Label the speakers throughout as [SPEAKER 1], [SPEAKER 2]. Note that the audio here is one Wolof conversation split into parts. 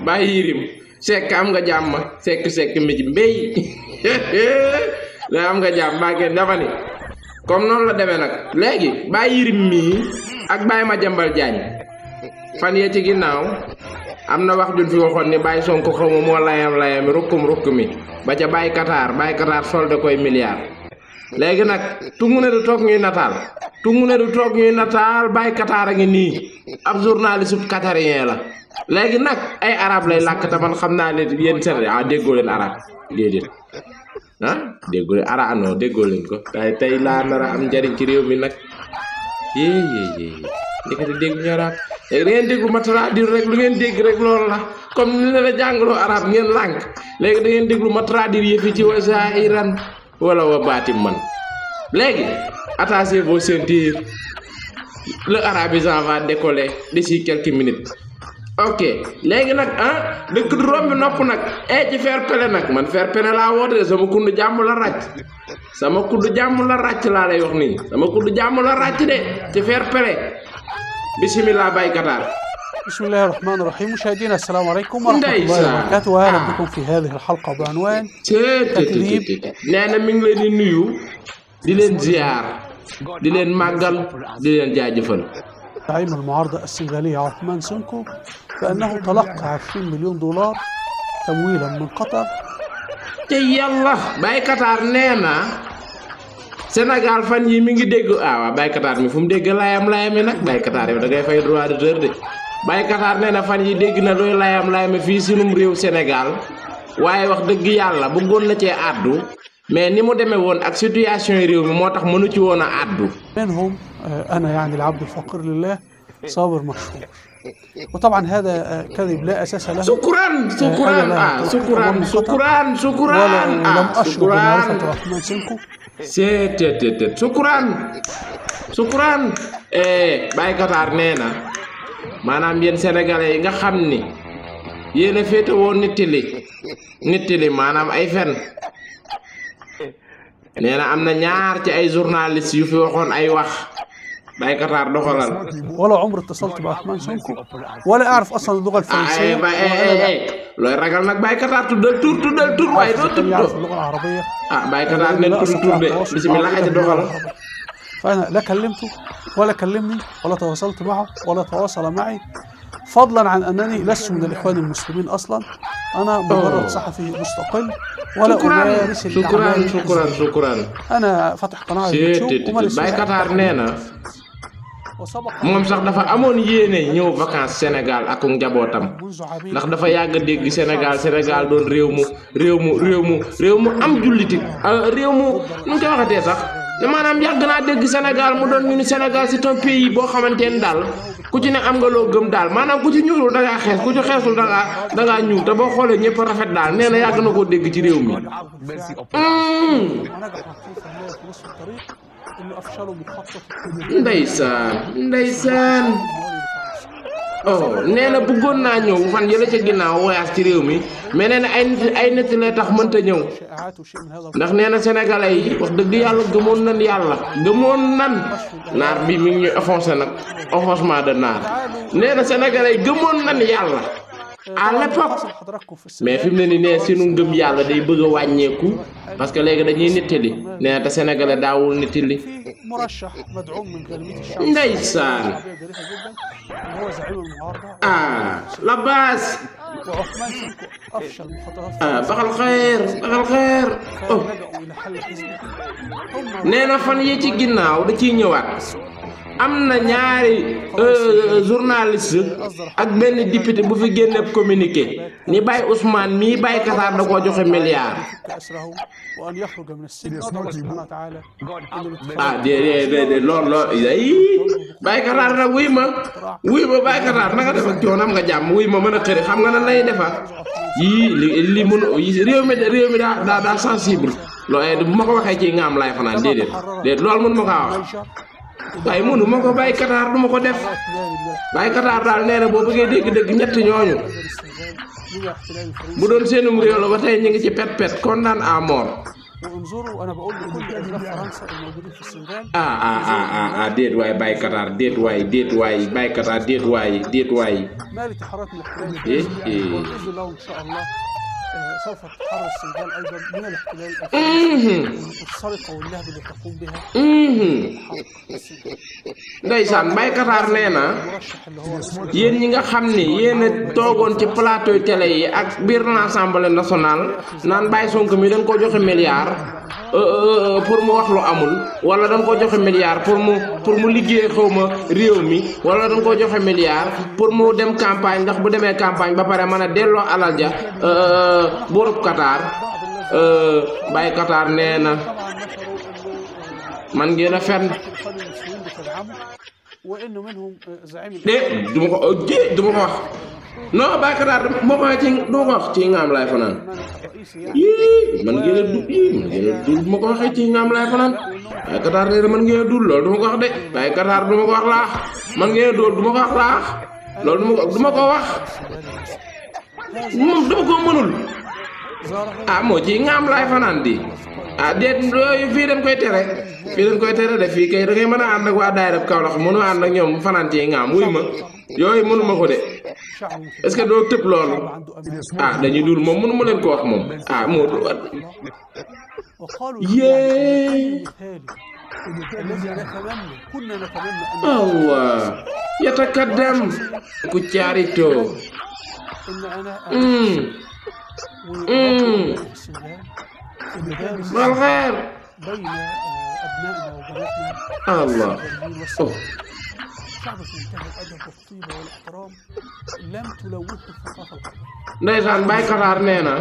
[SPEAKER 1] Baay Yirim sekk am nga jàmm sekk mi ci mbéy la am nga jàmm ngeen dafa ni comme noonu la demee nag léegi Baay Yirim mii ak Baay Madiambal Diagne fan yee ci ginnaaw am na wax juñ fi waxoon ni Baay Sonko xawma moo layam rukk mi ba ca Baay Qatar solde koy milliard léegi nag tungu ne du toog ñuy nataal Baay Qatar a ngi nii ab journaliste qatarien la léegi nag ay arab lay làkk te man xam naa ne yéen seen déggoo leen arab déedéet déggoo leen arab non déggoo leen ko tey laa nar a am njariñ ci réew mi nag yéey ndekete dégg ñu arab léegi da ngeen déglu ma traduire rek lu ngeen dégg rek loolu la comme ni la jàngaloo arab ngeen lànk léegi da ngeen déglu ma traduire yëfi ci wa zahiran wala wa baatim man léegi attachez vos ceintures le arabisant va décoller d'ici quelques minutes ok léegi nag dëkk du romb nopp nag ci fair play nag man fair play laa woote sama kundu jàmm la ràcc laa lay wax nii sama kundu jàmm la ràcc de ci fair play bismillah Baay Qatar.
[SPEAKER 2] بسم الله الرحمن الرحيم. مشاهدينا السلام عليكم ورحمة الله وبركاته وأهلا بكم في هذه الحلقة بعنوان تكذيب.
[SPEAKER 1] نانا mi ngi leen di nuyu di leen ziar di leen màggal di leen jaajëfal.
[SPEAKER 2] زعيم المعارضة السنغالية عثمان سونكو بأنه تلقى 20 مليون دولار تمويلا من قطر.
[SPEAKER 1] te yàlla Baay Qatar nee na Sénégal fan yi mi ngi dégg waa Baay Qatar mi fu mu dégg layam-layami nag Baay Qatar yow da ngay fay droit d'auteur de Baay Qatar nee na fan yi dégg na looy layam-layami fii sunum réew Sénégal waaye wax dëgg yàlla bëggoon na cee àddu mais ni mu demee woon ak situation réew mi moo tax mënu ci woon a àddu.
[SPEAKER 2] منهم أنا يعني العبد الفقير لله صابر مشهور. وطبعا هذا كذب لا أساس له.
[SPEAKER 1] شكرا
[SPEAKER 2] ولم أشرب بمعرفة عثمان سونكو.
[SPEAKER 1] شكرا Baay Qatar nee na maanaam yéen sénégalais yi nga xam ni yéen a féete woon nittili maanaam ay fen nee na am na ñaar ci ay journalistes yu fi waxoon ay wax Baay Qatar doxalal.
[SPEAKER 2] ولا عمري اتصلت بعثمان سونكو ولا أعرف أصلا اللغة الفرنسية.
[SPEAKER 1] looy ragal nag Baay Qatar tuddal tur waaye doo tudd
[SPEAKER 2] اللغة العربية.
[SPEAKER 1] Baay Qatar neen tur de bismillah aja doxalal.
[SPEAKER 2] فأنا لا كلمته ولا كلمني ولا تواصلت معه ولا تواصل معي، فضلا عن أنني لست من الإخوان المسلمين أصلا. أنا مجرد صحفي مستقل ولا أمارس الأعمال.
[SPEAKER 1] شكرا
[SPEAKER 2] أنا فاتح قناة يوتيوب ومارس.
[SPEAKER 1] Baay Qatar nee na moom sax dafa amoon yéene ñëw vacances Sénégal ak njabootam ndax dafa yàgg dégg Sénégal doon réew mu am julliti réew mu nu ñu koy waxatee sax te maanaam yàgg naa dégg Sénégal mu doon ñu ni Sénégal c'est un pays boo xamante ne daal ku ci ne am nga loo gëm daal maanaam ku ci ñuulul da ngaa xees ku ci xeesul da ngaa ñuul te boo xoolee ñëpp rafet daal nee na yàgg na koo dégg ci réew mi. ndeysaan nee na bëggoon naa ñëw fan yële ca ginnaaw voyage ci réew mi mais nee na ay nett lay tax mënta ñëw ndax nee na sénégalais yi wax dëgg yàlla gëmoon nan naar bi mi ngi ñuy offensé nag offensement de naar nee na sénégalais yi gëmoon nan yàlla à l'époque mais fi mu ne nii nee sunu ngëm yàlla day bëgg a wàññeeku parce que léegi dañuy nettali nee na te sénégalais daawul nettali. ndeysaan la base baxal xeer nee na fan yi ci ginnaaw da ciy ñëwaat am na ñaari journaliste ak benn député bu fi génne communiqué ni Baye Ousmane mii Baay Qatar da koo joxe milliard. déedéet loolu Baay Qatar nag wuy ma Baay Qatar nanga def ak coonam nga jàmm wuy ma mën a xëri xam nga nan lay defa li mun réew mi daa sensible loolu bu ma ko waxee ci nga am laay fanaan déedéet loolu mun ma kaa wax waaye mënu ma ko Baay Qatar du ma ko def Baay Qatar daal nee na boo bëggee dégg ñett ñooñu bu doon seenum réew la ba tey ñu ngi ci pet condamné à mort
[SPEAKER 2] وانظروا انا بقول لكل اجناد فرنسا الموجودين في السنغال
[SPEAKER 1] déet waay Baye Qatar déet waay Baye Qatar déet waay
[SPEAKER 2] ما لتحرك الاحتلال الفرنسي وباذن الله ان شاء الله سوف تتحرر السنغال ايضا من الاحتلال الفرنسي والسرقه والنهب اللي تقوم بها
[SPEAKER 1] ndeysaan Baye Qatar nee na yéen ñi nga xam ni yéen a toogoon ci plateau télé yi ak biir l'Assemblée nationale naan Baye Sonko mi dañ ko joxe milliard pour mu wax lu amul wala dañ ko joxe milliard pour mu liggéey xawma réew mi wala dañ ko joxe milliard pour mu dem campagne ndax bu demee campagne ba pare mën a delloo alal ja buurub Qatar Baye Qatar nee na man ngeen a fenn
[SPEAKER 2] وانه منهم زعيم
[SPEAKER 1] duma ko wax non Baye Qatar duma ko wax ci ngaam laay fanaan man ngeen a dul duma ko waxee ci ngaam laay fanaan Baye Qatar nee na man ngeen a dul loolu duma ko wax de Baye Qatar duma ko wax laax man ngeen a dul duma ko wax laax loolu duma ko wax moom dama ko mënul moo ci ngaam laay fanaan di déet yooyu fii dañ koy tere de fii kay da ngay mën a ànd ak waa daayira Kaolack mënu ànd ak ñoom fanaan ci ngaam wuy ma yooyu mënuma ko de est-ce que doo tëb loolu dañuy dul moom mënu ma leen ko wax moom moo du yee yatakaddam ku caarito بالخير
[SPEAKER 2] بين أبنائنا وبناتنا
[SPEAKER 1] الله
[SPEAKER 2] شعب في منتهى الأدب والطيبة والاحترام لم تلوثه الثقافة القومية.
[SPEAKER 1] ndeysaan Baye Qatar nee na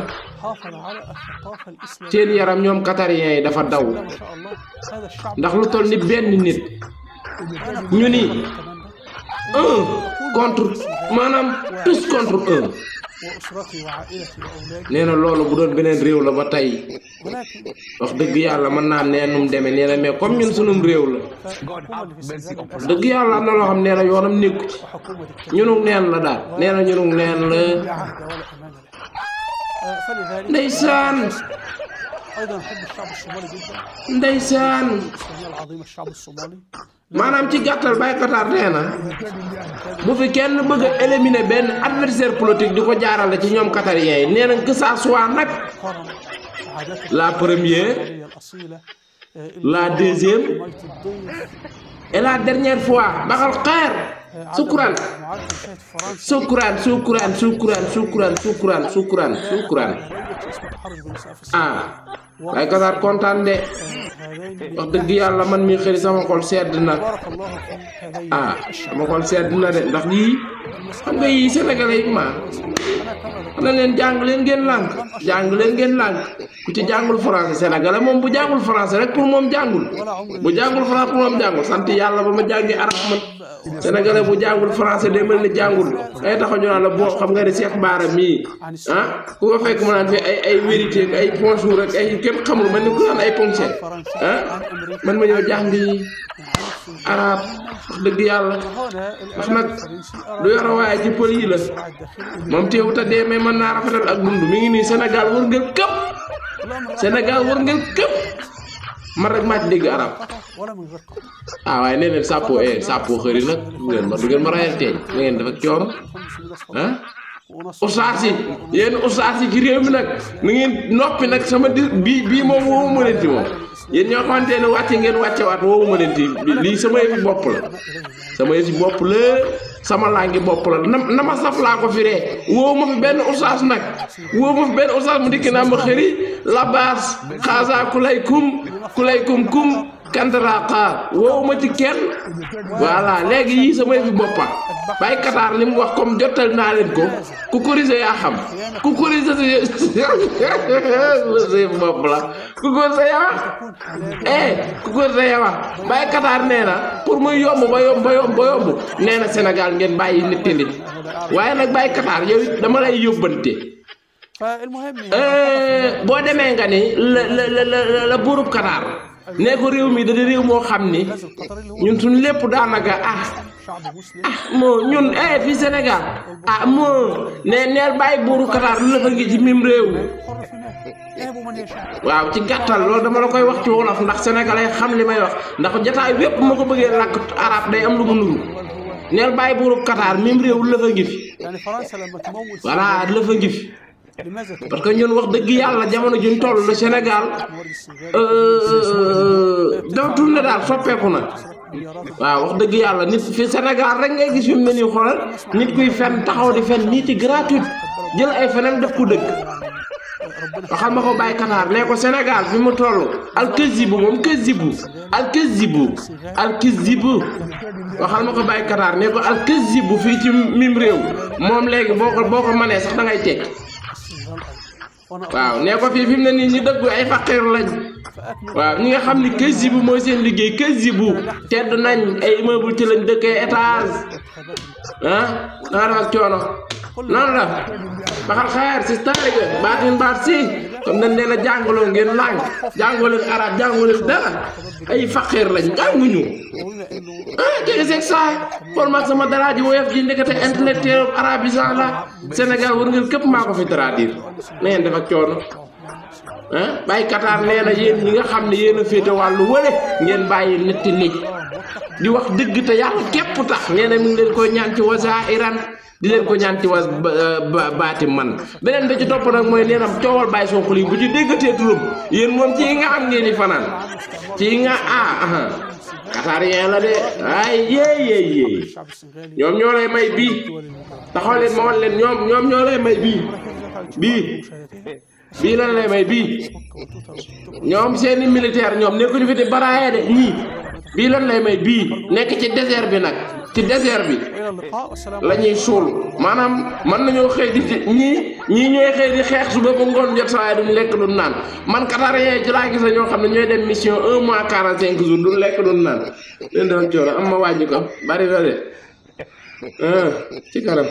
[SPEAKER 2] حافظ على الثقافة الإسلامية.
[SPEAKER 1] seen yaram ñoom qatarien yi dafa daw
[SPEAKER 2] ما شاء الله هذا الشعب
[SPEAKER 1] ndax lu toll ni benn nit ñu ni un contre maanaam tous contre un.
[SPEAKER 2] وأسرتي وعائلتي وأولادي.
[SPEAKER 1] nee na loolu bu doon beneen réew la ba tey wax dëgg yàlla mën naa nee num demee nee na mais comme ñun sunum réew la wax dëgg yàlla am na loo xam nee na yoonam nekku ci ñunug neen la daal nee na ñunug neen la ndeysaan
[SPEAKER 2] أيضا أحب الشعب الصومالي جدا.
[SPEAKER 1] ndeysaan
[SPEAKER 2] العظيم الشعب الصومالي.
[SPEAKER 1] maanaam ci gàttal Baye Qatar nee na bu fi kenn bëgg a éliminer benn adversaire politique di ko jaarale ci ñoom qatarien yi nee na que ça soit nag la première la deuxième et la dernière fois baxal xeer sukkuran Baye Qatar kontaan de wax dëgg yàlla man mi xëri sama xol sedd na sama xol sedd na de ndax lii xam nga yii sénégalais yi ma na leen jàng leen ngeen lànk ku ci jàngul français sénégalais moom bu jàngul français rek pour moom jàngul bu jàngul français pour moom jàngul sant yàlla ba ma jàngi arab man sénégalais bu jàngul français day mel ni jàngul day taxaw ñu naan la boo xam nga ne Cheikh Bara mii ku ko fekk mu naan fi ay vérité ak ay bonjour ak ay kenn xamul man ni ku naan ay poncé man ma ñëw jàngi arab wax dëgg yàlla wax nag du yoro waaye ci pël yi la moom teewut a dee mais mën naa rafetal ak dund mi ngi nii Sénégal wër ngeen këpp man rek maa ci dégg arab waaye nee leen sàppo xëri nag du ngeen ma rayal teeñ na ngeen def ak coono ustaas yi yéen ustaas yi ci réew mi nag na ngeen noppi nag sama bii moom woowu ma leen ci moom yéen ñoo xamante ne ngeen wàccewaat woowu ma leen ci lii sama yëfi bopp la sama langi bopp la na ma saf laa ko firee woowu ma fi benn ustaas nag mu dikk naa ma xëri labaas xaasa kulaykum kum kantaraaqa woowu ma ci kenn voilà léegi yii sama yëfi boppa Baye Qatar li mu wax comme jotal naa leen ko ku corriger yaa xam ku corriger sa yëfi bopp la ku corriger yaa Baye Qatar nee na pour muy yomb ba yomb nee na Sénégal ngeen bàyyi nit waaye nag Baye Qatar yow dama lay yóbbante boo demee nga ni la buurub Qatar nee ko réew mi da di réew moo xam ni ñun suñ lépp daanaka moo ñun fii Sénégal moo neel bàyyi buuru Qatar lu la fa ngi ci mim réew
[SPEAKER 2] يهب من يشاء.
[SPEAKER 1] waaw ci gàttal loolu dama la koy wax ci wolof ndax sénégalais xam li may wax ndax jotaay bépp ma ko bëggee làkk arab day am lu mu nuru neel bàyyi buurub Qatar même réew la fa ngi fi
[SPEAKER 2] يعني فرنسا لما تمول
[SPEAKER 1] voilà la fa ngi fi
[SPEAKER 2] لماذا
[SPEAKER 1] parce que ñun wax dëgg yàlla jamono juñ toll le Sénégal dafa tourné daal soppeeku na waaw wax dëgg yàlla nit fi Sénégal rek ngay gis fi mu ne nii xoolal nit kuy fen taxaw di fen nii ci gratuite jël ay fenam def ko dëgg waxal ma ko bàyyi Qatar nee ko Sénégal fi mu toll alkazibu moom kazibu alkazibu waxal ma ko bàyyi Qatar nee ko alkazibu fii ci mim réew moom léegi boo ko mënee sax da ngay teg waaw nee ko fii fi mu ne nii ñi dëggu ay faqir lañ waaw ñi nga xam ni kazibu mooy seen liggéey kazibu tedd nañ ay immeuble ci lañ dëkkee étage ah danga def ak coono noonu la baxal xeer si taaliga baatin baat si comme dañ leen a jàngaloo ngeen làng jàngoo leen arab jàngoo leen dara ay faqir lañ jànguñu ah jege seeg saa format sama dara ji woyof ji ndekete intellectuel arabisant la Sénégal war ngeen képp maa ko fi traduire na ngeen def ak coono ah bàyyi Qatar nee na yéen ñi nga xam ne yéen a féete wàllu wële ngeen bàyyi netti lij di wax dëgg te yàlla képp tax nee na mi ngi leen koy ñaan ci wasa Iran di leen ko ñaan ci was baati man beneen bi ci topp nag mooy nee na coowal bàyyi Sonko lii bu ci déggatee turam yéen moom ci nga xam ngeen di fanaan ci nga qatarien la de ay yéey ñoom ñoo lay may bii taxaw leen ma wan leen ñoom ñoo lay may bii lan lay may bii ñoom seeni militaire ñoom nekkuñu fi di baraaye de ñii bii lan lay may bii nekk ci désert bi nag ci désert bi la ñuy suul maanaam mën nañoo xëy di ñii ñooy xëy di xeex suba ba ngoon jot saa yi duñ lekk duñ naan man qatarien ci laa gis la ñoo xam ne ñooy dem mission 1 mois 45 jours duñ lekk duñ naan leen doon coono am ma wàññi ko bari na de ci kanam